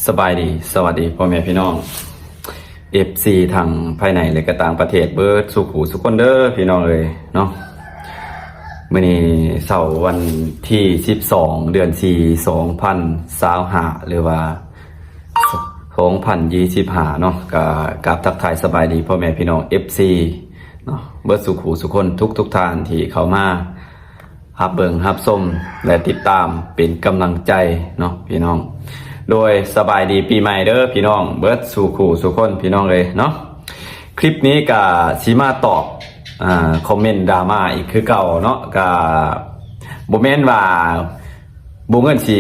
ສະບາຍດີ ສະຫວັດດີພໍ່ແມ່ພີ່ນ້ອງ ເອັຟຊີ ທັງພາຍໃນ ແລະ ກະຕ່າງປະເທດເບິດສູ່ຜູ້ສູ່ຄົນເດີພີ່ນ້ອງເອີຍເນາະ. ມື້ນີ້ເຊົ້າວັນທີສິບສອງ ເດືອນສີ່ ສອງພັນຊາວຫ້າ ຫຼືວ່າ ສອງພັນຊາວຫ້າເນາະ ກະກາບທັກທາຍສະບາຍດີພໍ່ແມ່ພີ່ນ້ອງ ເອັຟຊີ ເນາະ ເບິດສູ່ຜູ້ສູ່ຄົນທຸກໆທ່ານທີ່ເຂົ້າມາ ຮັບເບິ່ງຮັບຊົມ ແລະ ຕິດຕາມເປັນກຳລັງໃຈເນາະພີ່ນ້ອງ. ໂດຍສະບາຍດີປີໃໝ່ເດີພີ່ນ້ອງ ເບິດສູ່ຄູ່ສູ່ຄົນພີ່ນ້ອງເອີຍເນາະ. ຄລິບນີ້ກະຊິມາຕອບ ອາ ຄອມເມັນດຣາມາອີກຄືເກົ່າເນາະ. ກະບໍ່ແມ່ນວ່າບໍ່ເງິນຊິ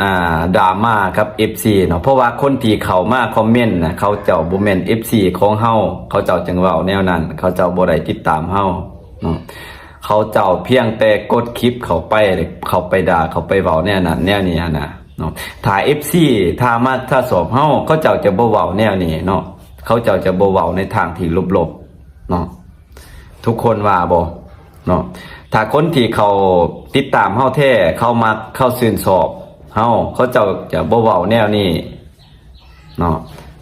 ອາ ດຣາມາກັບເອັຟຊີເນາະ ເພາະວ່າຄົນທີ່ເຂົ້າມາຄອມເມັນນະ ເຂົາເຈົ້າບໍ່ແມ່ນເອັຟຊີຂອງເຮົາ ເຂົາເຈົ້າຈຶ່ງເວົ້າແນວນັ້ນ ເຂົາເຈົ້າບໍ່ໄດ້ຕິດຕາມເຮົາເນາະ. ເຂົາເຈົ້າພຽງແຕ່ກົດຄລິບເຂົ້າໄປ ເຂົ້າໄປດ່າ ເຂົ້າໄປເວົ້າແນວນັ້ນແນວນີ້ຫັ້ນນະເນາະ. ຖ້າເອັຟຊີ ຖ້າມັກຖ້າຊອບເຮົາ ເຂົາເຈົ້າຈະບໍ່ເວົ້າແນວນີ້ເນາະ ເຂົາເຈົ້າຈະບໍ່ເວົ້າໃນທາງທີ່ລົບໆເນາະ. ທຸກຄົນວ່າບໍ່ເນາະ? ຖ້າຄົນທີ່ເຂົາຕິດຕາມເຮົາແທ້ ເຂົາມັກ ເຂົາຊື່ນຊອບເຮົາ ເຂົາເຈົ້າຈະບໍ່ເວົ້າແນວນີ້ເນາະ.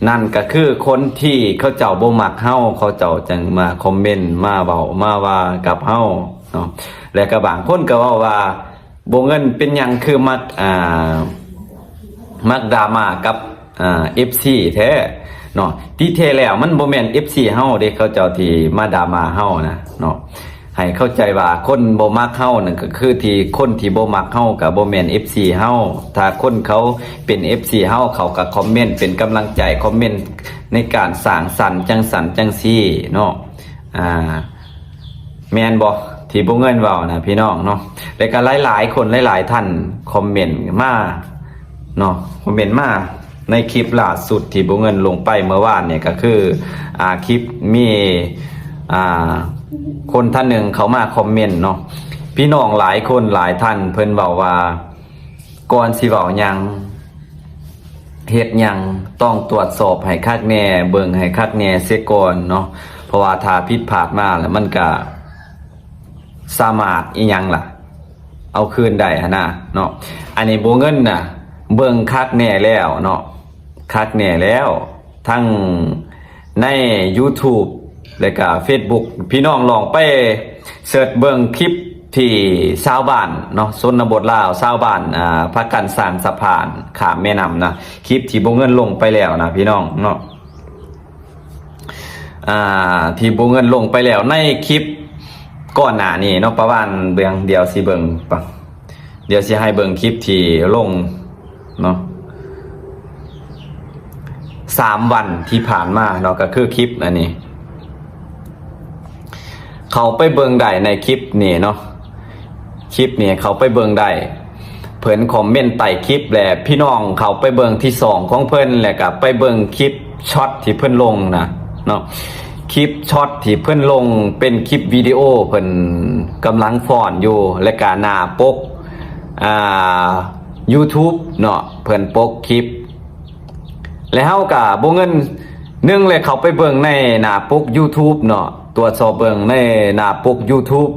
ນັ້ນກະຄືຄົນທີ່ເຂົາເຈົ້າບໍ່ມັກເຮົາ ເຂົາເຈົ້າຈັ່ງມາຄອມເມັນ ມາເວົ້າ ມາວ່າກັບເຮົາເນາະ. ແລະກະບາງຄົນກະເວົ້າວ່າ ບໍ່ເງິນເປັນຫຍັງຄືມັກ ອາ ມັກດຣາມາກັບ ອາ ເອັຟຊີແທ້ເນາະ. ທີ່ແທ້ແລ້ວມັນບໍ່ແມ່ນເອັຟຊີເຮົາເດ້ ເຂົາເຈົ້າທີ່ມາດຣາມາເຮົານະເນາະ. ໃຫ້ເຂົ້າໃຈວ່າຄົນບໍ່ມັກເຮົານັ້ນ ກະຄືທີ່ຄົນທີ່ບໍ່ມັກເຮົາກະບໍ່ແມ່ນເອັຟຊີເຮົາ. ຖ້າຄົນເຂົາເປັນເອັຟຊີເຮົາ ເຂົາກະຄອມເມັນເປັນກຳລັງໃຈ ຄອມເມັນໃນການສ້າງສັນ ຈັ່ງສັນຈັ່ງຊີ້ເນາະ. ອາ ແມ່ນບໍ່ ທີ່ບໍ່ເງິນເວົ້ານະພີ່ນ້ອງເນາະ? ແລະກະຫຼາຍໆຄົນ ຫຼາຍໆທ່ານຄອມເມັນມາເນາະ ຄອມເມັນມາໃນຄລິບລ່າສຸດທີ່ບໍ່ເງິນລົງໄປເມື່ອວານນີ້ ກະຄື ອາ ຄລິບມີ ອາ ຄົນທ່ານໜຶ່ງເຂົ້າມາຄອມເມັນເນາະ. ພີ່ນ້ອງຫຼາຍຄົນຫຼາຍທ່ານເພິ່ນເວົ້າວ່າ ກ່ອນຊິເວົ້າຫຍັງ ເຮັດຫຍັງ ຕ້ອງຕວດສອບໃຫ້ຄັກແນ່ ເບິ່ງໃຫ້ຄັກແນ່ເສຍກ່ອນເນາະ ເພາະວ່າຖ້າຜິດພາດມາແລ້ວມັນກະສາມາດອີ່ຫຍັງລະ ເອົາຄືນໄດ້ຫັ້ນນະເນາະ. ອັນນີ້ບໍ່ເງິນນະ ເບິ່ງຄັກແນ່ແລ້ວເນາະ ຄັກແນ່ແລ້ວ ທັງ ໃນຢູທູບ ແລະກະເຟສບຸກ ພີ່ນ້ອງລອງໄປເສີດເບິ່ງຄລິບທີ່ຊາວບ້ານເນາະ ຊົນນະບົດລາວ ຊາວບ້ານ ອາ ພາກັນສ້າງສະພານຂ້າມແມ່ນ້ຳນະ ຄລິບທີ່ບໍ່ເງິນລົງໄປແລ້ວນະພີ່ນ້ອງເນາະ. ອາ ທີ່ບໍ່ເງິນລົງໄປແລ້ວ ໃນຄລິບກ່ອນໜ້ານີ້ເນາະ ປະມານເດືອນ ດຽວຊິເບິ່ງ ດຽວຊິໃຫ້ເບິ່ງຄລິບທີ່ລົງເນາະ ສາມວັນທີ່ຜ່ານມາເນາະ ກະຄືຄລິບອັນນີ້ ເຂົ້າໄປເບິ່ງໄດ້ໃນຄລິບນີ້ເນາະ ຄລິບນີ້ເຂົ້າໄປເບິ່ງໄດ້ ເພິ່ນຄອມເມັນໃຕ້ຄລິບ ແລະ ພີ່ນ້ອງເຂົ້າໄປເບິ່ງທີ່ຊ່ອງຂອງເພິ່ນ ແລະກະໄປເບິ່ງຄລິບຊັອດທີ່ເພິ່ນລົງນະເນາະ. ຄລິບຊັອດທີ່ເພິ່ນລົງເປັນຄລິບວິດີໂອ ເພິ່ນກຳລັງຟ້ອນຢູ່ ແລະກະໜ້າປົກ ອາ ຢູທູບເນາະ ເພິ່ນປົກຄລິບ ແລະເຮົາກະບໍ່ເງິນ ໜຶ່ງ ແລະເຂົ້າໄປເບິ່ງໃນໜ້າປົກຢູທູບເນາະ ຕວດສອບເບິ່ງໃນໜ້າປົກຢູທູບ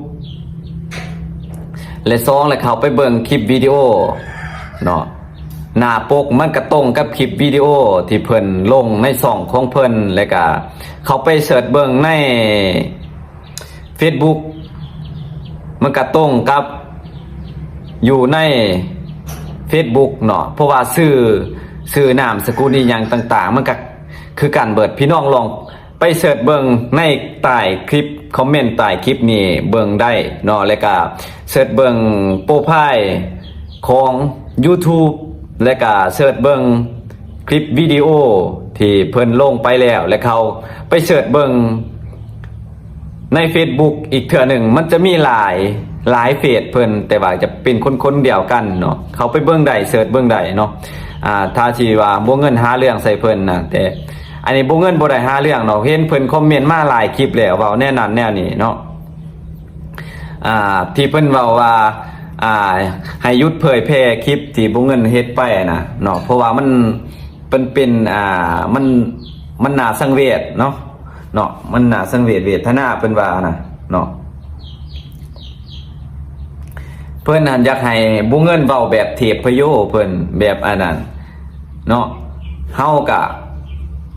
ແລະສອງ ແລະເຂົ້າໄປເບິ່ງຄລິບວິດີໂອເນາະ ໜ້າປົກມັນກະຕົງກັບຄລິບວິດີໂອທີ່ເພິ່ນລົງໃນຊ່ອງຂອງເພິ່ນ ແລະກະເຂົ້າໄປເສີດເບິ່ງໃນ ເຟສບຸກ ມັນກະຕົງກັບຢູ່ໃນເຟສບຸກເນາະ ເພາະວ່າຊື່ ຊື່ນາມສະກຸນອີ່ຫຍັງຕ່າງໆ ມັນກະຄືກັນເບິດ. ພີ່ນ້ອງລອງໄປເສີດເບິ່ງໃນໃຕ້ຄລິບ ຄອມເມັນໃຕ້ຄລິບນີ້ເບິ່ງໄດ້ເນາະ ແລະກະເສີດເບິ່ງໂປຣໄຟລ໌ຂອງຢູທູບ ແລະກະເສີດເບິ່ງ ຄລິບວິດີໂອທີ່ເພິ່ນລົງໄປແລ້ວ ແລະເຂົ້າໄປເສີດເບິ່ງໃນເຟສບຸກອີກເທື່ອໜຶ່ງ ມັນຈະມີຫຼາຍ ຫຼາຍເຟສເພິ່ນ ແຕ່ວ່າຈະເປັນຄົນໆດຽວກັນເນາະ ເຂົ້າໄປເບິ່ງໄດ້ ເສີດເບິ່ງໄດ້ເນາະ. ອາ ຖ້າຊິວ່າບໍ່ເງິນຫາເລື່ອງໃສ່ເພິ່ນນະ ແຕ່ອັນນີ້ບໍ່ເງິນບໍ່ໄດ້ຫາເລື່ອງເນາະ ເຫັນເພິ່ນຄອມເມັນມາຫຼາຍຄລິບແລ້ວ ເວົ້າແນວນັ້ນແນວນີ້ເນາະ. ອາ ທີ່ເພິ່ນເວົ້າວ່າ ອາ ໃຫ້ຢຸດເຜີຍແຜ່ຄລິບທີ່ບໍ່ເງິນເຮັດໄປນະເນາະ ເພາະວ່າມັນ ມັນເປັນ ອາ ມັນ ມັນໜ້າສັງເວດເນາະ ເນາະ ມັນໜ້າສັງເວດເວທະນາ ເພິ່ນວ່ານະເນາະ. ເພິ່ນຫັ້ນຢາກໃຫ້ບໍ່ເງິນເວົ້າແບບເທບພະໂຍ ເພິ່ນແບບອັນນັ້ນ ເນາະ ເຮົາກະ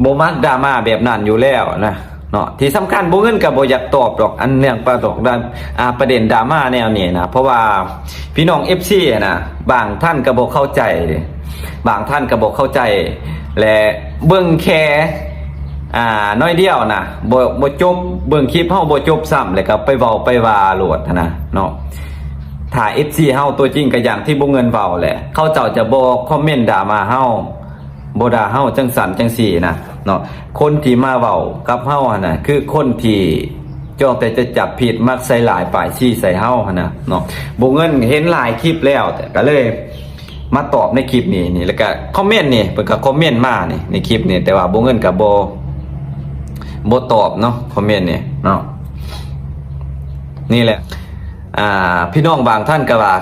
ບໍ່ມັກດຣາມາແບບນັ້ນຢູ່ແລ້ວນະເນາະ. ທີ່ສຳຄັນບໍ່ເງິນກະບໍ່ຢາກຕອບດອກ ອັນເລື່ອງປະດອກດາ ອ່າ ປະເດັນດຣາມາແນວນີ້ນະ ເພາະວ່າພີ່ນ້ອງເອັຟຊີນະ ບາງທ່ານກະບໍ່ເຂົ້າໃຈ ບາງທ່ານກະບໍ່ເຂົ້າໃຈ ແລະ ເບິ່ງແຄ່ ອ່າ ໜ້ອຍດຽວນະ ບໍ່ ບໍ່ຈົບ ເບິ່ງຄລິບເຮົາບໍ່ຈົບຊ້ຳ ແລ້ວກະໄປເວົ້າໄປວ່າໂລດຫັ້ນນະເນາະ. ຖ້າເອັຟຊີເຮົາຕົວຈິງກະຢ່າງທີ່ບໍ່ເງິນເວົ້າແຫຼະ ເຂົາເຈົ້າຈະບໍ່ຄອມເມັນດຣາມາເຮົາ ບໍ່ດ່າເຮົາຈັ່ງຊັ້ນຈັ່ງຊີ້ນະເນາະ. ຄົນທີ່ມາເວົ້າກັບເຮົາຫັ້ນນະ ຄືຄົນທີ່ຈ້ອງແຕ່ຈະຈັບຜິດ ມັກໃສ່ຮ້າຍປ້າຍສີໃສ່ເຮົາຫັ້ນນະເນາະ. ບໍ່ເງິນເຫັນຫຼາຍຄລິບແລ້ວ ແຕ່ກະເລີຍມາຕອບໃນຄລິບນີ້ນີ້ ແລ້ວກະຄອມເມັນນີ້ ເພິ່ນກະຄອມເມັນມານີ້ໃນຄລິບນີ້ ແຕ່ວ່າບໍ່ເງິນກະບໍ່ ບໍ່ຕອບເນາະ ຄອມເມັນນີ້ເນາະ. ນີ້ແຫຼະ ອ່າ ພີ່ນ້ອງບາງທ່ານກະວ່າ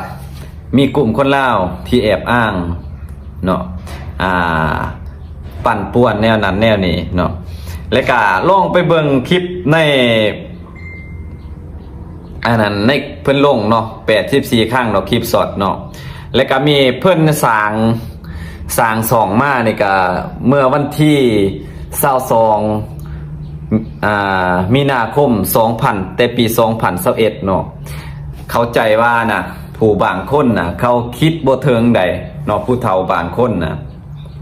ມີກຸ່ມຄົນລາວທີ່ແອບອ້າງເນາະ ອ່າ ປັ່ນປ່ວນແນວນັ້ນແນວນີ້ເນາະ ແລ້ວກະລອງໄປເບິ່ງຄລິບໃນ ອັນນັ້ນ ໃນເພິ່ນລົງເນາະ ແປດສິບສີ່ຄັ້ງເນາະ ຄລິບຊັອດເນາະ ແລ້ວກະມີເພິ່ນສ້າງ ສ້າງຊ່ອງມານີ້ກະເມື່ອວັນທີຊາວສອງ ອ່າ ມີນາຄົມ ສອງພັນ ແຕ່ປີສອງພັນຊາວເອັດເນາະ. ເຂົ້າໃຈວ່ານະ ຜູ້ບາງຄົນນະ ເຂົາຄິດບໍ່ເຖິງໃດເນາະ ຜູ້ເຖົ້າບາງຄົນນະ.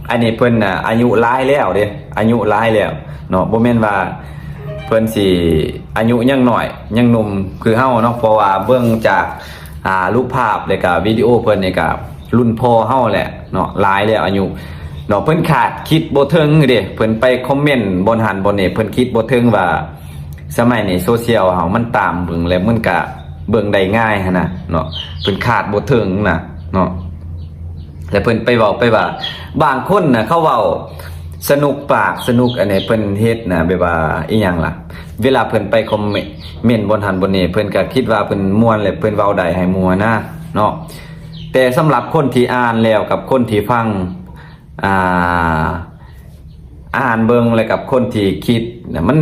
ອັນນີ້ເພິ່ນນະ ອາຍຸຫຼາຍແລ້ວເດ້ ອາຍຸຫຼາຍແລ້ວເນາະ ບໍ່ແມ່ນວ່າເພິ່ນຊິອາຍຸຍັງນ້ອຍ ຍັງໜຸ່ມຄືເຮົາເນາະ ເພາະວ່າເບິ່ງຈາກ ອ່າ ຮູບພາບ ແລ້ວກະວິດີໂອເພິ່ນນີ້ກະລຸ້ນພໍ່ເຮົາແຫຼະເນາະ ຫຼາຍແລ້ວອາຍຸເນາະ. ເພິ່ນຄາດຄິດບໍ່ເຖິງເດ້ ເພິ່ນໄປຄອມເມັນບ່ອນຫັ້ນບ່ອນນີ້ ເພິ່ນຄິດບໍ່ເຖິງວ່າສະໄໝນີ້ໂຊຊຽວເຮົາມັນຕາມເບິ່ງ ແລ້ວມັນກະເບິ່ງໄດ້ງ່າຍຫັ້ນນະເນາະ ເພິ່ນຄາດບໍ່ເຖິງນະເນາະ. ແລ້ວເພິ່ນໄປເວົ້າໄປວ່າ ບາງຄົນນະ ເຂົາເວົ້າສະໜຸກປາກສະໜຸກ ອັນນີ້ເພິ່ນເຮັດນະ ແບບວ່າອີ່ຫຍັງລະ ເວລາເພິ່ນໄປຄອມເມັນບ່ອນຫັ້ນບ່ອນນີ້ ເພິ່ນກະຄິດວ່າເພິ່ນມ່ວນ ແລະ ເພິ່ນເວົ້າໄດ້ໃຫ້ໝູ່ຫັ້ນນະເນາະ. ແຕ່ສຳລັບຄົນທີ່ອ່ານແລ້ວກັບຄົນທີ່ຟັງ ອ່າ ອ່ານເບິ່ງ ແລະ ກັບຄົນທີ່ຄິດນະ ມັນ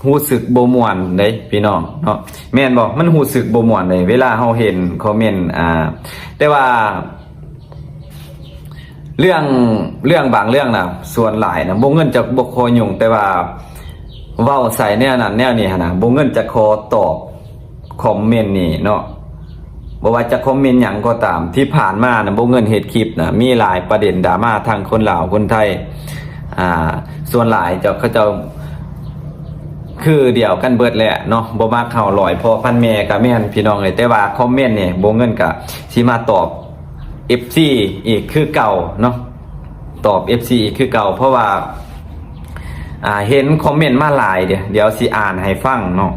ຮູ້ສຶກບໍ່ມ່ວນເດ້ພີ່ນ້ອງເນາະ ແມ່ນບໍ່? ມັນຮູ້ສຶກບໍ່ມ່ວນເດ້ ເວລາເຮົາເຫັນຄອມເມັນ ອ່າ ແຕ່ວ່າ ເລື່ອງ ເລື່ອງບາງເລື່ອງນະ ສ່ວນຫຼາຍນະ ບໍ່ເງິນຈະບໍ່ຂໍຫຍຸ້ງ ແຕ່ວ່າເວົ້າໃສ່ແນວນັ້ນແນວນີ້ຫັ້ນນະ ບໍ່ເງິນຈະຂໍຕອບຄອມເມັນນີ້ເນາະ ບໍ່ວ່າຈະຄອມເມັນຫຍັງກໍຕາມ. ທີ່ຜ່ານມານະ ບໍ່ເງິນເຮັດຄລິບນະ ມີຫຼາຍປະເດັນດຣາມາ ທັງຄົນລາວຄົນໄທ ອ່າ ສ່ວນຫຼາຍເຈົ້າ ເຂົາເຈົ້າຄືດຽວກັນເບິດແຫຼະເນາະ ບໍ່ມັກເຮົາ ຮ້ອຍພໍ່ພັນແມ່ກະແມ່ນ ພີ່ນ້ອງເອີຍ. ແຕ່ວ່າຄອມເມັນນີ້ ບໍ່ເງິນກະຊິມາຕອບ ເອັຟຊີອີກຄືເກົ່າເນາະ ຕອບເອັຟຊີອີກຄືເກົ່າ ເພາະວ່າ ອ່າ ເຫັນຄອມເມັນມາຫຼາຍເດ້ ດຽວຊິອ່ານໃຫ້ຟັງເນາະ.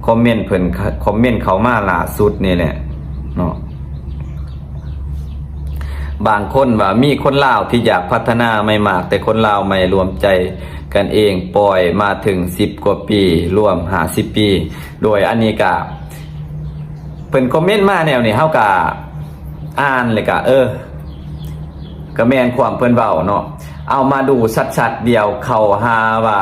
ຄອມເມັນເພິ່ນ ຄອມເມັນເຂົ້າມາລ່າສຸດນີ້ແຫຼະເນາະ ບາງຄົນວ່າ ມີຄົນລາວທີ່ຢາກພັດທະນາໄມ່ມາກ ແຕ່ຄົນລາວໄມ່ລວມໃຈກັນເອງ ປ່ອຍມາເຖິງສິບກວ່າປີ ລວມຫ້າສິບປີ. ໂດຍອັນນີ້ກະ ເພິ່ນຄອມເມັນມາແນວນີ້ ເຮົາກະອ່ານ ແລ້ວກະ ເອີ ກະແມ່ນຄວາມເພິ່ນເວົ້າເນາະ. ເອົາມາດູຊັດໆ ດຽວເຂົາຫາວ່າ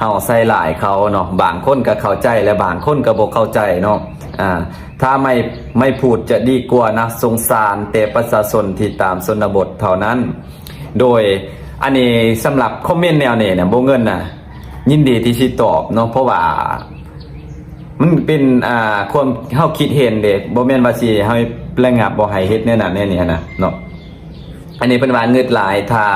ເຮົາໃສ່ຮ້າຍເຂົາເນາະ. ບາງຄົນກະເຂົ້າໃຈ ແລະ ບາງຄົນກະບໍ່ເຂົ້າໃຈເນາະ. ອ່າ ຖ້າໄມ່ ໄມ່ພູດຈະດີກວ່ານະ ສົງສານແຕ່ປະຊາຊົນທີ່ຕາມຊົນນະບົດເທົ່ານັ້ນ. ໂດຍອັນນີ້ສຳລັບຄອມເມັນແນວນີ້ນະ ບໍ່ເງິນນະ ຍິນດີທີ່ຊິຕອບເນາະ ເພາະວ່າ ມັນເປັນ ອ່າ ຄວາມເຮົາຄິດເຫັນເດ້ ບໍ່ແມ່ນວ່າຊິໃຫ້ລະງັບບໍ່ໃຫ້ເຮັດແນວນັ້ນແນວນີ້ຫັ້ນນະເນາະ. ອັນນີ້ເພິ່ນວ່າ ງຶດຫຼາຍ ຖ້າ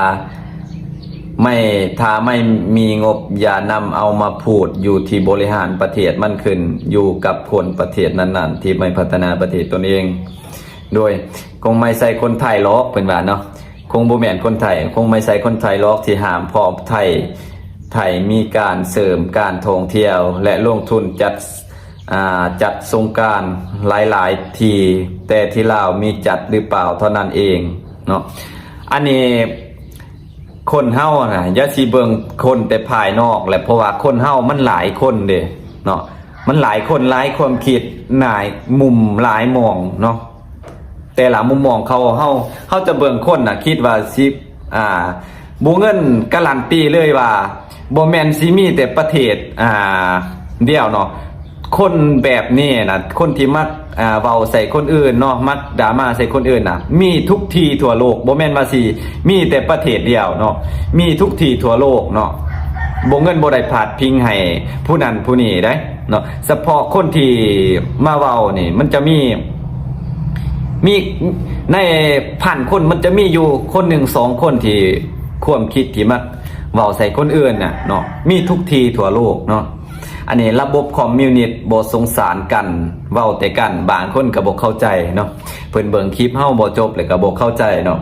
ໄມ່ ຖ້າໄມ່ມີງົບ ຢ່ານຳເອົາມາພູດ ຢູ່ທີ່ບໍລິຫານປະເທດ ມັນຂຶ້ນຢູ່ກັບຄົນປະເທດນັ້ນໆ ທີ່ໄມ່ພັດທະນາປະເທດຕົນເອງ. ໂດຍຄົງໄມ່ໃຊ່ຄົນໄທຫຼອກ ເພິ່ນວ່າເນາະ. ຄົງບໍ່ແມ່ນຄົນໄທ ຄົງໄມ່ໃຊ່ຄົນໄທຫຼອກທີ່ຫ້າມ ເພາະໄທ ໄທມີການເສີມການທ່ອງທ່ຽວ ແລະ ລົງທຶນຈັດ ອ່າ ຈັດສົງການຫຼາຍໆທີ່ ແຕ່ທີ່ລາວມີຈັດຫຼືເປົ່າເທົ່ານັ້ນເອງເນາະ. ອັນນີ້ຄົນເຮົານະ ຢ່າຊິເບິ່ງຄົນແຕ່ພາຍນອກແຫຼະ ເພາະວ່າຄົນເຮົາມັນຫຼາຍຄົນເດ້ເນາະ ມັນຫຼາຍຄົນ ຫຼາຍຄວາມຄິດ ຫຼາຍມຸມ ຫຼາຍມອງເນາະ. ແຕ່ລະມຸມມອງເຂົາ ເຮົາ ເຮົາຈະເບິ່ງຄົນນະ ຄິດວ່າຊິ ອ່າ ບໍ່ເງິນກາລັນຕີເລີຍວ່າ ບໍ່ແມ່ນຊິມີແຕ່ປະເທດ ອ່າ ດຽວເນາະ ຄົນແບບນີ້ນະ ຄົນທີ່ມັກ ອ່າ ເວົ້າໃສ່ຄົນອື່ນເນາະ ມັກດຣາມາໃສ່ຄົນອື່ນນະ ມີທຸກທີ່ທົ່ວໂລກ. ບໍ່ແມ່ນວ່າຊິມີແຕ່ປະເທດດຽວເນາະ ມີທຸກທີ່ທົ່ວໂລກເນາະ. ບໍ່ ເງິນບໍ່ໄດ້ພາດພິງໃຫ້ຜູ້ນັ້ນຜູ້ນີ້ເດ້ເນາະ. ສະເພາະຄົນທີ່ມາເວົ້ານີ້ ມັນຈະມີ ມີໃນພັນຄົນ ມັນຈະມີຢູ່ຄົນໜຶ່ງສອງຄົນທີ່ຄວາມຄິດທີ່ມັກເວົ້າໃສ່ຄົນອື່ນນະເນາະ ມີທຸກທີ່ທົ່ວໂລກເນາະ. ອັນນີ້ລະບົບຄອມມິວນິດບໍ່ສົງສານກັນ ເວົ້າແຕ່ກັນ. ບາງຄົນກໍບໍ່ເຂົ້າໃຈເນາະ ເພິ່ນເບິ່ງຄລິບເຮົາບໍ່ຈົບ ແລ້ວກໍບໍ່ເຂົ້າໃຈເນາະ.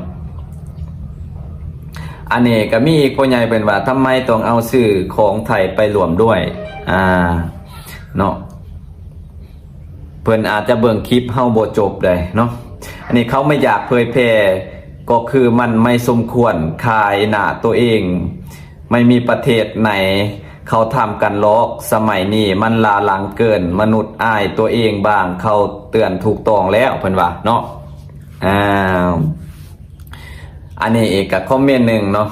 ອັນນີ້ກໍມີອີກພໍ່ໃຫຍ່ເພິ່ນວ່າ ທຳໄມຕ້ອງເອົາຊື່ຂອງໄທໄປຮ່ວມດ້ວຍ ອ່າ ເນາະ. ເພິ່ນອາດຈະເບິ່ງຄລິບເຮົາບໍ່ຈົບໃດເນາະ. ອັນນີ້ເຂົາໄມ່ຢາກເຜີຍແຜ່ ກໍຄືມັນໄມ່ສົມຄວນຂາຍໜ້າຕົວເອງ. ໄມ່ມີປະເທດໃນເຂົາທຳກັນຫຼອກ. ສະໄໝນີ້ມັນລ້າຫຼັງເກີນ. ມະນຸດອາຍຕົວເອງບ້າງ. ເຂົາເຕືອນຖືກຕ້ອງແລ້ວ ເພິ່ນວ່າເນາະ. ອ່າ ອັນນີ້ອີກກະຄອມເມັນໜຶ່ງເນາະ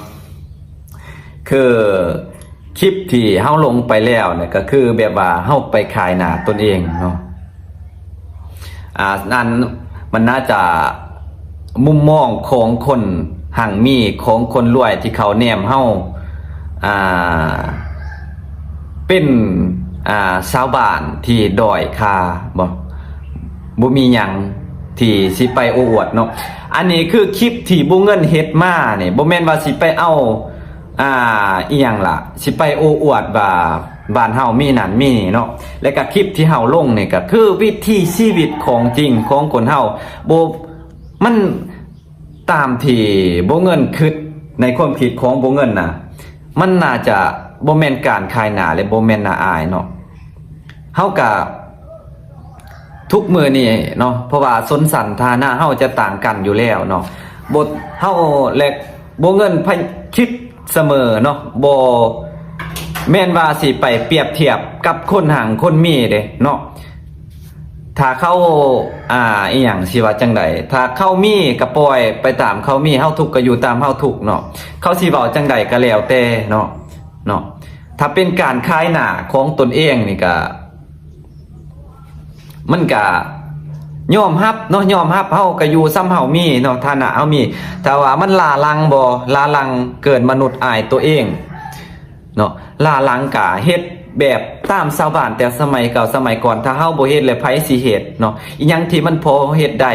ຄືຄລິບທີ່ເຮົາລົງໄປແລ້ວນີ້ ກໍຄືແບບວ່າເຮົາໄປຂາຍໜ້າຕົນເອງເນາະ. ອ່າ ອັນນັ້ນມັນໜ້າຈະມຸມມອງຂອງຄົນຮັ່ງມີ ຂອງຄົນລວຍທີ່ເຂົາແນມເຮົາ ອ່າ ເປັນ ອ່າ ຊາວບ້ານທີ່ດ້ອຍຄ່າບໍ? ບໍ່ມີຫຍັງທີ່ຊິໄປໂອ້ອວດເນາະ. ອັນນີ້ຄືຄລິບທີ່ບໍ່ເງິນເຮັດມານີ້ ບໍ່ແມ່ນວ່າຊິໄປເອົາ ອ່າ ອີ່ຫຍັງລະ ຊິໄປໂອ້ອວດວ່າບ້ານເຮົາມີນັ້ນມີນີ້ເນາະ. ແລະກະຄລິບທີ່ເຮົາລົງນີ້ກະຄືວິຖີຊີວິດຂອງຈິງຂອງຄົນເຮົາ. ບໍ່ ມັນ ຕາມທີ່ບໍ່ເງິນຄິດ ໃນຄວາມຄິດຂອງບໍ່ເງິນນະ ມັນໜ້າຈະບໍ່ແມ່ນການຂາຍໜ້າ ແລະບໍ່ແມ່ນໜ້າອາຍເນາະ. ເຮົາກະທຸກມື້ນີ້ເນາະ ເພາະວ່າຊົນຊັ້ນຖານະເຮົາຈະຕ່າງກັນຢູ່ແລ້ວເນາະ. ບໍ່ ເຮົາ ແລະບໍ່ເງິນ ພະ ຄິດສະເໝີເນາະ ບໍ່ແມ່ນວ່າຊິໄປປຽບທຽບກັບຄົນຮັ່ງຄົນມີເດ້ເນາະ. ຖ້າເຂົາ ອ່າ ອີ່ຫຍັງ ຊິວ່າຈັ່ງໃດ ຖ້າເຂົາມີກໍປ່ອຍໄປຕາມເຂົາມີ ເຮົາທຸກກໍຢູ່ຕາມເຮົາທຸກເນາະ. ເຂົາຊິເວົ້າຈັ່ງໃດກໍແລ້ວແຕ່ເນາະ ເນາະ. ຖ້າເປັນການຂາຍໜ້າຂອງຕົນເອງນີ້ກໍ ມັນກະຍອມຮັບເນາະ ຍອມຮັບ ເຮົາກະຢູ່ສ່ຳເຮົາມີເນາະ ຖານະເຮົາມີ. ຖ້າວ່າມັນລ້າຫຼັງບໍ່ ລ້າຫຼັງເກີນມະນຸດອາຍຕົວເອງເນາະ ລ້າຫຼັງກະເຮັດແບບຕາມຊາວບ້ານແຕ່ສະໄໝເກົ່າສະໄໝກ່ອນ. ຖ້າເຮົາບໍ່ເຮັດແລ້ວໃຜຊິເຮັດເນາະ? ອີ່ຫຍັງທີ່ມັນພໍເຮັດໄດ້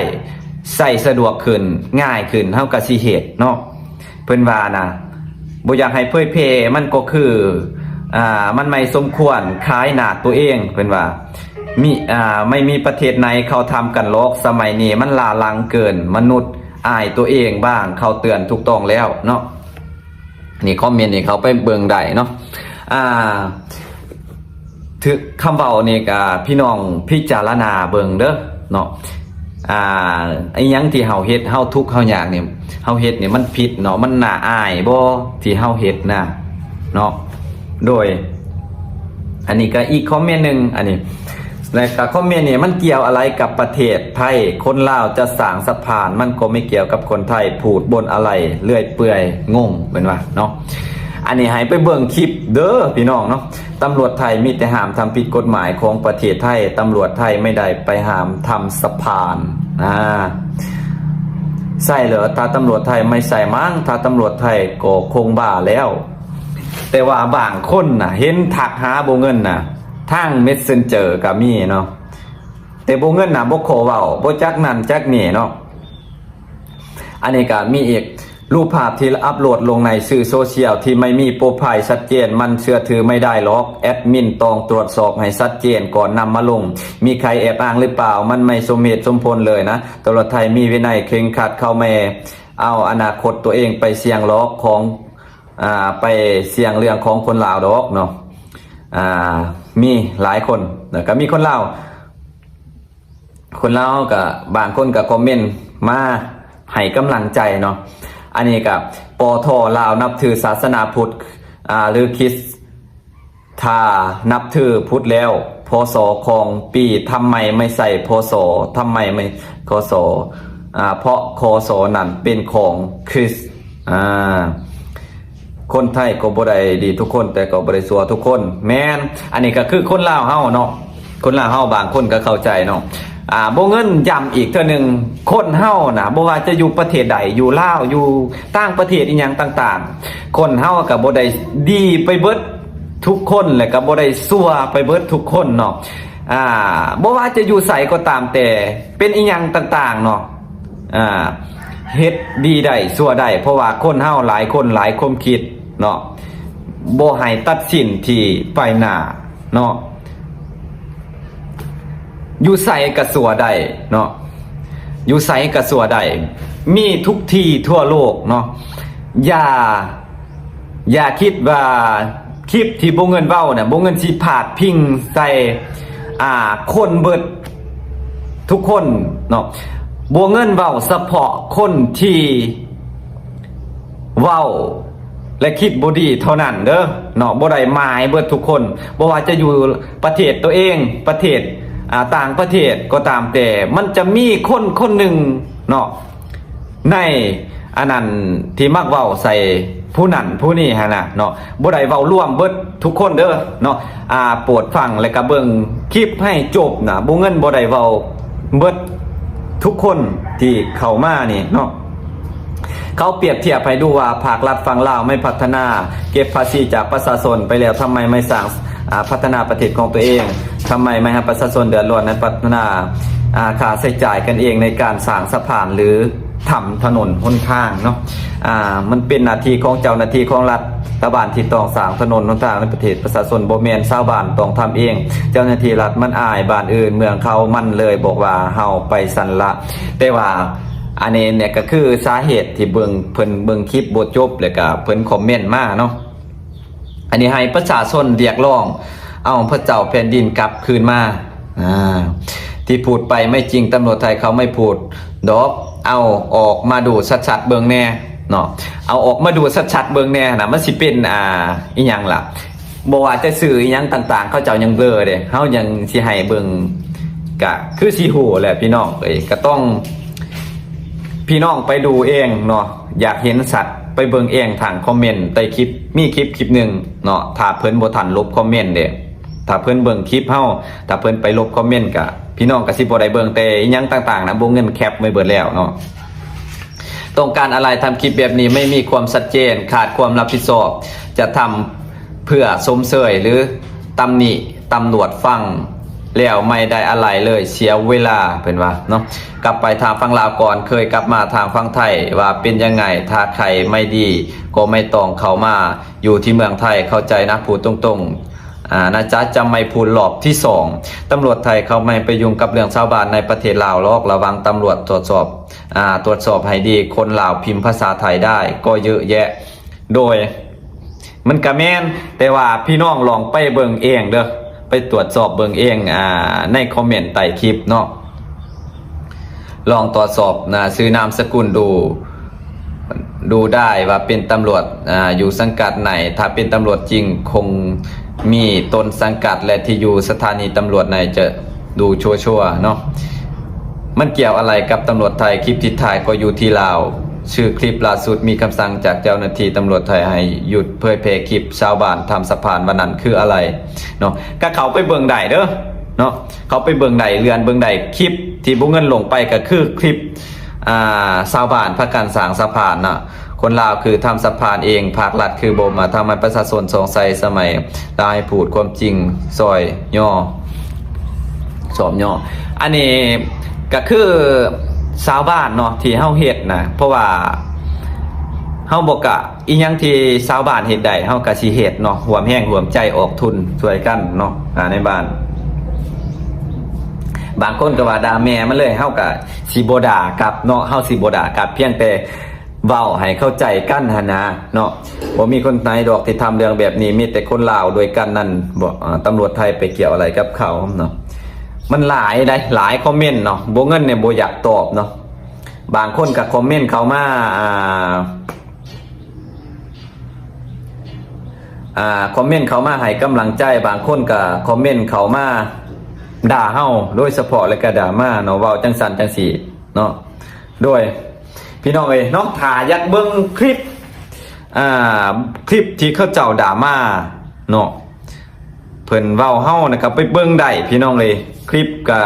ໃຊ້ສະດວກຂຶ້ນ ງ່າຍຂຶ້ນ ເຮົາກະຊິເຮັດເນາະ. ເພິ່ນວ່ານະ ບໍ່ຢາກໃຫ້ເຜີຍແຜ່ ມັນກໍຄື ອ່າ ມັນໄມ່ສົມຄວນຂາຍໜ້າຕົວເອງ ເພິ່ນວ່າ ມີ ອ່າ ໄມ່ມີປະເທດໃນເຂົາທຳກັນຫຼອກ ສະໄໝນີ້ມັນລ້າຫຼັງເກີນ ມະນຸດອາຍຕົວເອງບ້າງ ເຂົາເຕືອນຖືກຕ້ອງແລ້ວເນາະ. ນີ້ຄອມເມັນນີ້ເຂົ້າໄປເບິ່ງໄດ້ເນາະ ອ່າ ຖືກຄຳເວົ້ານີ້ກະພີ່ນ້ອງພິຈາລະນາເບິ່ງເດີເນາະ. ອ່າ ອີ່ຫຍັງທີ່ເຮົາເຮັດ ເຮົາທຸກເຮົາຍາກນີ້ ເຮົາເຮັດນີ້ມັນຜິດເນາະ ມັນໜ້າອາຍບໍ່ທີ່ເຮົາເຮັດນະເນາະ. ໂດຍ ອັນນີ້ກະອີກຄອມເມັນໜຶ່ງ ອັນນີ້ ແລະກະຄອມເມັນນີ້ ມັນກ່ຽວອະໄລກັບປະເທດໄທ? ຄົນລາວຈະສ້າງສະພານ ມັນກໍໄມ່ກ່ຽວກັບຄົນໄທ ພູດບົ່ນອະໄລເລື້ອຍເປື່ອຍ ງົງ ເພິ່ນວ່າເນາະ. ອັນນີ້ໃຫ້ໄປເບິ່ງຄລິບເດີພີ່ນ້ອງເນາະ. ຕຳຫຼວດໄທມີແຕ່ຫ້າມທຳຜິດກົດໝາຍຂອງປະເທດໄທ ຕຳຫຼວດໄທໄມ່ໄດ້ໄປຫ້າມທຳສະພານ ອ່າ ໃຊ່ເລີ ຖ້າຕຳຫຼວດໄທ ໄມ່ໃຊ່ມັ້ງ ຖ້າຕຳຫຼວດໄທກໍຄົງບ້າແລ້ວ. ແຕ່ວ່າບາງຄົນນະ ເຫັນທັກຫາບໍ່ເງິນນະ ທາງເມັດເຊັນເຈີກໍມີເນາະ ແຕ່ບໍ່ເງິນນະ ບໍ່ຂໍເວົ້າ ບໍ່ຈັກນັ້ນຈັກນີ້ເນາະ. ອັນນີ້ກະມີອີກ ຮູບພາບທີ່ອັບໂຫຼດລົງໃນສື່ໂຊຊຽວທີ່ໄມ່ມີໂປຣໄຟລ໌ຊັດເຈນ ມັນເຊື່ອຖືໄມ່ໄດ້ຫຼອກ. ແອດມິນຕ້ອງຕວດສອບໃຫ້ຊັດເຈນກ່ອນນຳມາລົງ. ມີໃຄແອບອ້າງຫຼືເປົ່າ? ມັນໄມ່ສົມເຫດສົມຜົນເລີຍນະ. ຕຳຫຼວດໄທມີວິໄນເຄັ່ງຄັດ ເຂົາແມ່ເອົາອະນາຄົດຕົວເອງໄປສ່ຽງຫຼອກຂອງ ອ່າ ໄປສ່ຽງເລື່ອງຂອງຄົນລາວດອກເນາະ. ອ່າ ມີຫຼາຍຄົນ ແລ້ວກະມີຄົນລາວ ຄົນລາວກະບາງຄົນກະຄອມເມັນມາໃຫ້ກຳລັງໃຈເນາະ. ອັນນີ້ກະ ປທ ລາວນັບຖືສາສະໜາພຸດ ອ່າ ຫຼືຄຣິດ ຖ້ານັບຖືພຸດແລ້ວ ພສ ຂອງປີ ທຳໄມໄມ່ໃສ່ ພສ ທຳໄມໄມ່ ຄສ ອ່າ ເພາະ ຄສ ນັ້ນເປັນຂອງຄຣິດ. ອ່າ ຄົນໄທກໍບໍ່ໄດ້ດີທຸກຄົນ ແຕ່ກໍບໍ່ໄດ້ຊົ່ວທຸກຄົນ. ແມ່ນ ອັນນີ້ກໍຄືຄົນລາວເຮົາເນາະ. ຄົນລາວເຮົາບາງຄົນກໍເຂົ້າໃຈເນາະ. ອ່າ ບໍ່ເງິນ ຢ້ຳອີກເທື່ອໜຶ່ງ, ຄົນເຮົານະ ບໍ່ວ່າຈະຢູ່ປະເທດໃດ, ຢູ່ລາວ, ຢູ່ຕ່າງປະເທດ ອີ່ຫຍັງຕ່າງໆ, ຄົນເຮົາກໍບໍ່ໄດ້ດີໄປເບິດທຸກຄົນ ແລະກໍບໍ່ໄດ້ຊົ່ວໄປເບິດທຸກຄົນເນາະ. ອ່າ ບໍ່ວ່າຈະຢູ່ໃສກໍຕາມແຕ່, ເປັນອີ່ຫຍັງຕ່າງໆເນາະ, ອ່າ ເຮັດດີໄດ້ ຊົ່ວໄດ້, ເພາະວ່າຄົນເຮົາຫຼາຍຄົນຫຼາຍຄວາມຄິດເນາະ, ບໍ່ໃຫ້ຕັດສິນທີ່ໄປໜ້າເນາະ. ຢູ່ໃສກະຊົ່ວໄດ້ເນາະ, ຢູ່ໃສກະຊົ່ວໄດ້, ມີທຸກທີ່ທົ່ວໂລກເນາະ. ຢ່າ ຢ່າຄິດວ່າຄລິບທີ່ບໍ່ເງິນເວົ້ານະ ບໍ່ເງິນຊິພາດພິງໃສ່ ອ່າ ຄົນເບິດທຸກຄົນເນາະ. ບໍ່ເງິນເວົ້າສະເພາະຄົນທີ່ເວົ້າ ແລະ ຄິດບໍ່ດີເທົ່ານັ້ນເດີເນາະ, ບໍ່ໄດ້ໝາຍເບິດທຸກຄົນ, ບໍ່ວ່າຈະຢູ່ປະເທດຕົວເອງ, ປະເທດ ອ່າ ຕ່າງປະເທດກໍຕາມແຕ່, ມັນຈະມີຄົນຄົນໜຶ່ງເນາະ ໃນອັນນັ້ນທີ່ມັກເວົ້າໃສ່ຜູ້ນັ້ນຜູ້ນີ້ຫັ້ນນະເນາະ, ບໍ່ໄດ້ເວົ້າລວມເບິດທຸກຄົນເດີເນາະ. ອ່າ ໂປດຟັງ ແລະ ກະເບິ່ງຄລິບໃຫ້ຈົບນະ, ບໍ່ເງິນບໍ່ໄດ້ເວົ້າເບິດ ທຸກຄົນທີ່ເຂົ້າມານີ້ເນາະ. ເຂົາປຽບທຽບໃຫ້ດູວ່າ ພາກລັດຝັ່ງລາວໄມ່ພັດທະນາ ເກັບພາສີຈາກປະຊາຊົນໄປແລ້ວ, ທຳໄມໄມ່ສ້າງ ອ່າ ພັດທະນາປະເທດຂອງຕົວເອງ? ທຳໄມໄມ່ໃຫ້ປະຊາຊົນເດືອດຮ້ອນໃນພັດທະນາ ອ່າ ຄ່າໃຊ້ຈ່າຍກັນເອງໃນການສ້າງສະພານ ຫຼື ທຳຖະໜົນຫົນທາງເນາະ? ອ່າ ມັນເປັນໜ້າທີ່ຂອງເຈົ້າໜ້າທີ່ຂອງລັດ ລັດຖະບານທີ່ຕ້ອງສ້າງຖະໜົນຫົນທາງໃນປະເທດປະຊາຊົນ, ບໍ່ແມ່ນຊາວບ້ານຕ້ອງທຳເອງ. ເຈົ້າໜ້າທີ່ລັດມັນອາຍບ້ານອື່ນເມືອງເຂົາ, ມັນເລີຍບອກວ່າເຮົາໄປຊັ້ນລະ. ແຕ່ວ່າອັນນີ້ເນຍກໍຄືສາເຫດທີ່ເບິ່ງ ເພິ່ນເບິ່ງຄລິບບໍ່ຈົບ ແລ້ວກໍເພິ່ນຄອມເມັນມາເນາະ. ອັນນີ້ໃຫ້ປະຊາຊົນຮຽກຮ້ອງເອົາພະເຈົ້າແຜ່ນດິນກັບຄືນມາ. ອ່າ ທີ່ພູດໄປໄມ່ຈິງ, ຕຳຫຼວດໄທເຂົາໄມ່ພູດດອກ, ເອົາອອກມາດູຊັດໆເບິ່ງແດ່ເນາະ, ເອົາອອກມາດູຊັດໆເບິ່ງແດ່ນະ, ມັນຊິເປັນ ອ່າ ອີ່ຫຍັງລະ, ບໍ່ວ່າຈະຊື່ອີ່ຫຍັງຕ່າງໆ ເຂົາເຈົ້າຍັງເບລີເດ້, ເຮົາຍັງຊິໃຫ້ເບິ່ງ ກະຄືຊິຮູ້ແຫຼະພີ່ນ້ອງເອີຍ, ກະຕ້ອງ ພີ່ນ້ອງໄປດູເອງເນາະ, ຢາກເຫັນຊັດໄປເບິ່ງເອງທາງຄອມເມັນໃຕ້ຄລິບ, ມີຄລິບຄລິບໜຶ່ງເນາະ, ຖ້າເພິ່ນບໍ່ທັນລົບຄອມເມັນເດ້, ຖ້າເພິ່ນເບິ່ງຄລິບເຮົາ, ຖ້າເພິ່ນໄປລົບຄອມເມັນກະ ພີ່ນ້ອງກະຊິບໍ່ໄດ້ເບິ່ງ, ແຕ່ອີ່ຫຍັງຕ່າງໆນະ ບໍ່ເງິນແຄັບໄວ້ເບິດແລ້ວເນາະ. ຕ້ອງການອະໄລ? ທຳຄລິບແບບນີ້ໄມ່ມີຄວາມຊັດເຈນ, ຂາດຄວາມຮັບຜິດຊອບ, ຈະທຳ ເພື່ອຊົມເຊີຍ ຫຼື ຕຳໜິຕຳຫຼວດ, ຟັງແລ້ວໄມ່ໄດ້ອະໄລເລີຍ, ເສຍເວລາ, ເພິ່ນວ່າເນາະ. ກັບໄປທາງຝັ່ງລາວກ່ອນ, ເຄີຍກັບມາທາງຝັ່ງໄທວ່າເປັນຍັງໄງ? ຖ້າໃຄໄມ່ດີກໍໄມ່ຕ້ອງເຂົ້າມາຢູ່ທີ່ເມືອງໄທ, ເຂົ້າໃຈນະ, ພູດຕົງໆ ອາ ນະຈະ, ຈະໄມ່ພູດລອບທີສອງ. ຕຳຫຼວດໄທເຂົາໄມ່ໄປຫຍຸ້ງກັບເລື່ອງຊາວບ້ານໃນປະເທດລາວຫຼອກ, ລະວັງຕຳຫຼວດ, ຕວດສອບ ອາ ຕວດສອບໃຫ້ດີ, ຄົນລາວພິມພາສາໄທໄດ້ກໍເຍອະແຍະ. ໂດຍ ມັນກະແມ່ນ, ແຕ່ວ່າພີ່ນ້ອງລອງໄປເບິ່ງເອງເດີ, ໄປຕວດສອບເບິ່ງເອງ ອາ ໃນຄອມເມັນໃຕ້ຄລິບເນາະ, ລອງຕວດສອບນາ ຊື່ນາມສະກຸນດູ, ດູໄດ້ວ່າເປັນຕຳຫຼວດ ອາ ຢູ່ສັງກັດໃນ. ຖ້າເປັນຕຳຫຼວດຈິງ ຄົງມີຕົ້ນສັງກັດ ແລະ ທີ່ຢູ່ສະຖານີຕຳຫຼວດໃນຈະ ດູຊົ່ວໆເນາະ. ມັນກ່ຽວອະໄລກັບຕຳຫຼວດໄທ? ຄລິບທີ່ຖ່າຍກໍຢູ່ທີ່ລາວ. ຊື່ຄລິບລ່າສຸດມີຄຳສັ່ງຈາກເຈົ້າໜ້າທີ່ຕຳຫຼວດໄທໃຫ້ຢຸດເຜີຍແຜ່ຄລິບຊາວບ້ານທຳສະພານ ວ່ານັ້ນຄືອະໄລເນາະ. ກະເຂົ້າໄປເບິ່ງໄດ້ເດີເນາະ, ເຂົ້າໄປເບິ່ງໄດ້, ເລື່ອນເບິ່ງໄດ້. ຄລິບທີ່ບໍ່ເງິນລົງໄປກະຄືຄລິບ ອ່າ ຊາວບ້ານພາກັນສ້າງສະພານນະ. ຄົນລາວຄືທຳສະພານເອງ, ພາກລັດຄືບໍ່ມາທຳໃຫ້ປະຊາຊົນສອງໄສ. ສະໄໝລາວໃຫ້ພູດຄວາມຈິງ, ຊອຍຫຍໍ້, ຊອບຫຍໍ້. ອັນນີ້ກະຄືຊາວບ້ານເນາະ ທີ່ເຮົາເຮັດນະ, ເພາະວ່າເຮົາບໍ່ກະ ອີ່ຫຍັງທີ່ຊາວບ້ານເຮັດໄດ້ ເຮົາກະຊິເຮັດເນາະ, ຮ່ວມແຮງຮ່ວມໃຈອອກທຶນຊ່ວຍກັນເນາະ ອາ ໃນບ້ານ. ບາງຄົນກໍວ່າດ່າແມ່ມັນເລີຍ, ເຮົາກະຊິບໍ່ດ່າກັບເນາະ, ເຮົາຊິບໍ່ດ່າກັບ, ພຽງແຕ່ ເວົ້າໃຫ້ເຂົ້າໃຈກັນຫັ້ນນະເນາະ. ບໍ່ມີຄົນໄທດອກທີ່ທຳເລື່ອງແບບນີ້, ມີແຕ່ຄົນລາວດ້ວຍກັນນັ້ນ. ບໍ່ ອາ ຕຳຫຼວດໄທໄປກ່ຽວອະໄລກັບເຂົາເນາະ? ມັນຫຼາຍໃດ໋ ຫຼາຍຄອມເມັນເນາະ, ບໍ່ເງິນນີ້ບໍ່ຢາກຕອບເນາະ. ບາງຄົນກໍຄອມເມັນເຂົ້າມາ ອາ ອາ ຄອມເມັນເຂົ້າມາໃຫ້ກຳລັງໃຈ, ບາງຄົນກໍຄອມເມັນເຂົ້າມາດ່າເຮົາໂດຍສະເພາະ ແລ້ວກໍດ່າມາເນາະ, ເວົ້າຈັ່ງຊັ້ນຈັ່ງຊີ້ເນາະ. ໂດຍ ພີ່ນ້ອງເອີຍເນາະ, ຖ້າຢາກເບິ່ງຄລິບ ອ່າ ຄລິບທີ່ເຂົາເຈົ້າດ່າມາເນາະ, ເພິ່ນເວົ້າເຮົານະ ກໍໄປເບິ່ງໄດ້ພີ່ນ້ອງເອີຍ. ຄລິບກໍ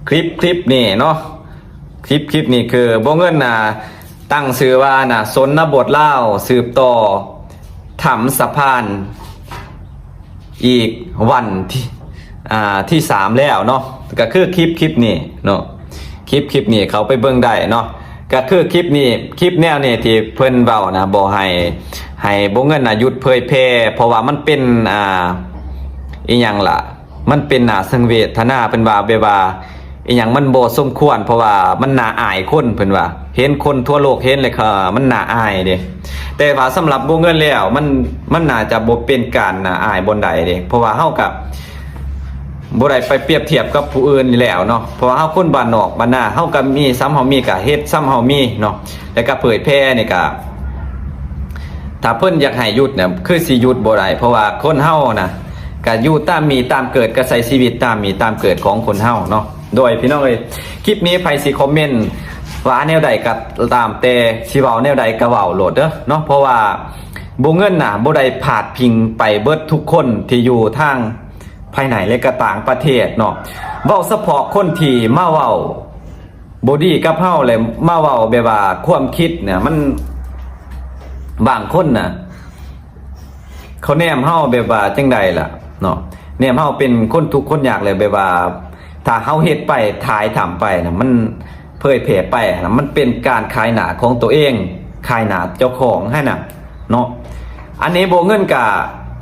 ຄລິບ ຄລິບນີ້ເນາະ ຄລິບ ຄລິບນີ້ຄືບໍ່ເງິນນະ ຕັ້ງຊື່ວ່ານະ ຊົນນະບົດລາວສືບຕໍ່ທຳສະພານ ອີກວັນທີ ອ່າ ທີສາມແລ້ວເນາະ. ກໍຄືຄລິບ ຄລິບນີ້ເນາະ ຄລິບ ຄລິບນີ້ເຂົ້າໄປເບິ່ງໄດ້ເນາະ. ກໍຄືຄລິບນີ້ ຄລິບແນວນີ້ທີ່ເພິ່ນເວົ້ານະ ບໍ່ໃຫ້ ໃຫ້ບໍ່ເງິນນະ ຢຸດເຜີຍແຜ່ ເພາະວ່າມັນເປັນ ອ່າ ອີຫຍັງລະ ມັນເປັນໜ້າສັງເວທນາ ເພິ່ນວ່າ ແບບວ່າອີຫຍັງມັນບໍ່ສົມຄວນ ເພາະວ່າມັນໜ້າອາຍຄົນ ເພິ່ນວ່າ ເຫັນຄົນທົ່ວໂລກເຫັນແລ້ວກໍມັນໜ້າອາຍເດ້. ແຕ່ວ່າສຳລັບບໍ່ເງິນແລ້ວ ມັນ ມັນໜ້າຈະບໍ່ເປັນການໜ້າອາຍບ່ອນໃດເດ້ ເພາະວ່າເຮົາກໍບໍ່ໄດ້ໄປປຽບທຽບກັບຜູ້ອື່ນຢູ່ແລ້ວເນາະ ເພາະວ່າເຮົາຄົນບ້ານນອກບ້ານນາ ເຮົາກໍມີສ່ຳເຮົາມີ ກໍເຮັດສ່ຳເຮົາມີເນາະ ແລ້ວກໍເຜີຍແຜ່ນີ້ກໍ ຖ້າເພິ່ນຢາກໃຫ້ຢຸດນະ ຄືຊິຢຸດບໍ່ໄດ້ ເພາະວ່າຄົນເຮົານະ ກະຢູ່ຕາມມີຕາມເກີດ ກະໃຊ້ຊີວິດຕາມມີຕາມເກີດຂອງຄົນເຮົາເນາະ. ໂດຍພີ່ນ້ອງເອີຍ ຄລິບນີ້ໃຜຊິຄອມເມັນວ່າແນວໃດກໍຕາມແຕ່ ຊິເວົ້າແນວໃດກໍເວົ້າໂລດເດີເນາະ ເພາະວ່າບໍ່ເງິນນະ ບໍ່ໄດ້ພາດພິງໄປເບິດທຸກຄົນທີ່ຢູ່ທາງພາຍໃນ ແລະກໍຕ່າງປະເທດເນາະ. ເວົ້າສະເພາະຄົນທີ່ມາເວົ້າ ບໍ່ດີກັບເຮົາ ແລະມາເວົ້າແບບວ່າຄວາມຄິດນະ ມັນ ບາງຄົນນະ ເຂົາແນມເຮົາແບບວ່າຈັ່ງໃດລະເນາະ ແນມເຮົາເປັນຄົນທຸກຄົນຍາກ ແລະແບບວ່າຖ້າເຮົາເຮັດໄປ ຖ່າຍທຳໄປນະ ມັນເຜີຍແຜ່ໄປນະ ມັນເປັນການຂາຍໜ້າຂອງຕົວເອງ ຂາຍໜ້າເຈົ້າຂອງຫັ້ນນະ ເນາະ. ອັນນີ້ບໍ່ເງິນກະ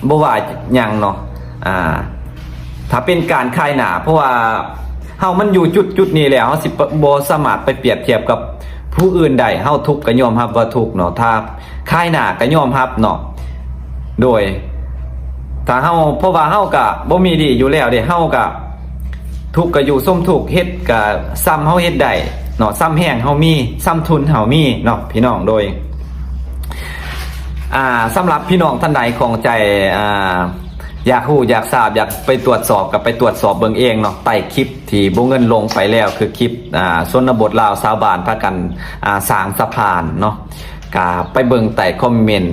ບໍ່ວ່າຫຍັງເນາະ ອ່າ ຖ້າເປັນການຂາຍໜ້າ ເພາະວ່າເຮົາມັນຢູ່ຈຸດໆນີ້ແລ້ວ ເຮົາຊິບໍ່ສາມາດໄປປຽບທຽບກັບຜູ້ອື່ນໄດ້ ເຮົາທຸກກໍຍອມຮັບວ່າທຸກເນາະ ຖ້າຂາຍໜ້າກໍຍອມຮັບເນາະ. ໂດຍ ຖ້າເຮົາ ເພາະວ່າເຮົາກະບໍ່ມີດີຢູ່ແລ້ວເດ້ ເຮົາກະທຸກກໍຢູ່ສົມທຸກ ເຮັດ ກະສ່ຳເຮົາເຮັດໄດ້ເນາະ ສ່ຳແຮງເຮົາມີ ສ່ຳທຶນເຮົາມີເນາະ ພີ່ນ້ອງ. ໂດຍ ອ່າ ສຳລັບພີ່ນ້ອງທ່ານໃດຂ້ອງໃຈ ອ່າ ຢາກຮູ້ຢາກຊາບ ຢາກໄປຕວດສອບ ກໍໄປຕວດສອບເບິ່ງເອງເນາະ ໃຕ້ຄລິບທີ່ບໍ່ເງິນລົງໄປແລ້ວ ຄືຄລິບ ອ່າ ຊົນນະບົດລາວຊາວບ້ານພາກັນ ອ່າ ສ້າງສະພານເນາະ ກໍໄປເບິ່ງໃຕ້ຄອມເມັນ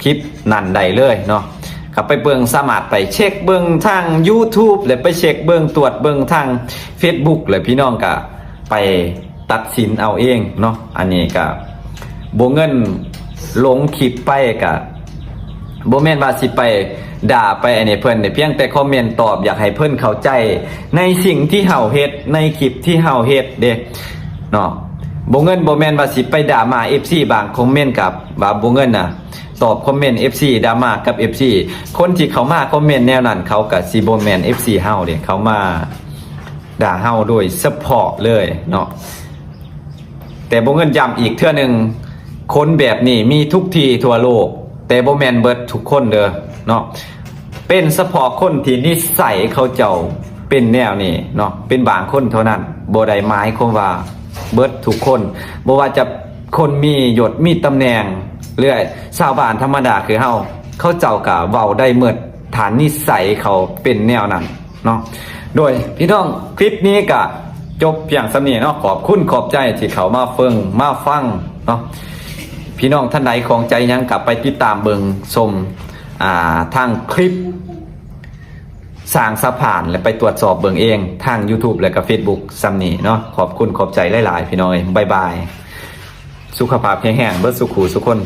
ຄລິບນັ້ນໄດ້ເລີຍເນາະ ກໍໄປເບິ່ງ ສາມາດໄປເຊັກເບິ່ງທາງ YouTube ແລະໄປເຊັກເບິ່ງ ຕວດເບິ່ງທາງ Facebook ແລະພີ່ນ້ອງກໍໄປຕັດສິນເອົາເອງເນາະ. ອັນນີ້ກໍບໍ່ເງິນລົງຄລິບໄປ ກໍບໍ່ແມ່ນວ່າຊິໄປດ່າໄປອັນນີ້ເພິ່ນເດ້ ພຽງແຕ່ຄອມເມັນຕອບ ຢາກໃຫ້ເພິ່ນເຂົ້າໃຈໃນສິ່ງທີ່ເຮົາເຮັດ ໃນຄລິບທີ່ເຮົາເຮັດເດ້ເນາະ. ບໍ່ເງິນບໍ່ແມ່ນວ່າຊິໄປດ່າມາ ເອັຟຊີ ບາງຄອມເມັນ ກໍວ່າບໍ່ເງິນນະ ຕອບຄອມເມັນ ເອັຟຊີ ດຣາມາກັບ ເອັຟຊີ ຄົນທີ່ເຂົ້າມາຄອມເມັນແນວນັ້ນ ເຂົາກໍຊິບໍ່ແມ່ນ ເອັຟຊີ ເຮົາເດ້ ເຂົາມາດ່າເຮົາໂດຍສະເພາະເລີຍເນາະ. ແຕ່ບໍ່ເງິນຢ້ຳອີກເທື່ອໜຶ່ງ ຄົນແບບນີ້ມີທຸກທີ່ທົ່ວໂລກ ແຕ່ບໍ່ແມ່ນເບິດທຸກຄົນເດີເນາະ. ເປັນສະເພາະຄົນທີ່ນິໄສເຂົາເຈົ້າເປັນແນວນີ້ເນາະ ເປັນບາງຄົນເທົ່ານັ້ນ ບໍ່ໄດ້ໝາຍຄວາມວ່າເບິດທຸກຄົນ ບໍ່ວ່າຈະຄົນມີຍົດມີຕຳແໜ່ງ ຫຼືຊາວບ້ານທຳມະດາຄືເຮົາ ເຂົາເຈົ້າກໍເວົ້າໄດ້ໝົດ ຖ້ານິໄສເຂົາເປັນແນວນັ້ນເນາະ. ໂດຍພີ່ນ້ອງ ຄລິບນີ້ກໍຈົບພຽງສ່ຳນີ້ເນາະ ຂອບຄຸນຂອບໃຈທີ່ເຂົ້າມາເບິ່ງມາຟັງເນາະ. ພີ່ນ້ອງທ່ານໃດຂ້ອງໃຈຫຍັງກໍໄປຕິດຕາມເບິ່ງຊົມ ອ່າ ທາງຄລິບ ສ້າງສະພານ ແລະໄປຕວດສອບເບິ່ງເອງທາງ YouTube ແລະກໍ Facebook ສ່ຳນີ້ເນາະ. ຂອບຄຸນຂອບໃຈຫຼາຍໆ ພີ່ນ້ອງເອີຍ ບາຍບາຍ ສຸຂະພາບແຂງແຮງເບິດສູ່ຄູ່ສູ່ຄົນ.